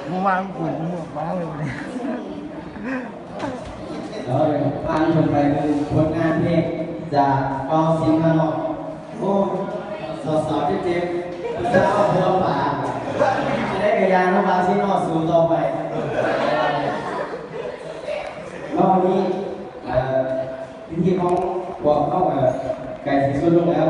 ບໍ່ວ່າກູບໍ່ມາເລີຍວັນນີ້. ເອົາເດີ ຜ່ານເພິ່ນໄປເບິ່ງຜົນງານເພງຈາກເບົາສິງມາເນາະ. ໂອ້ ສາວໆເຈັບໆ ຜູ້ສາວເອົາຫົວປາ ຈະໄດ້ກະຢ່າເນາະ ວ່າຊິເນາະ ສູ້ຕໍ່ໄປ. ເນາະ ນີ້ ເອີ ພິທີຂອງພວກເຮົາ ເອີ ໃກ້ຊິສຸດລົງແລ້ວ.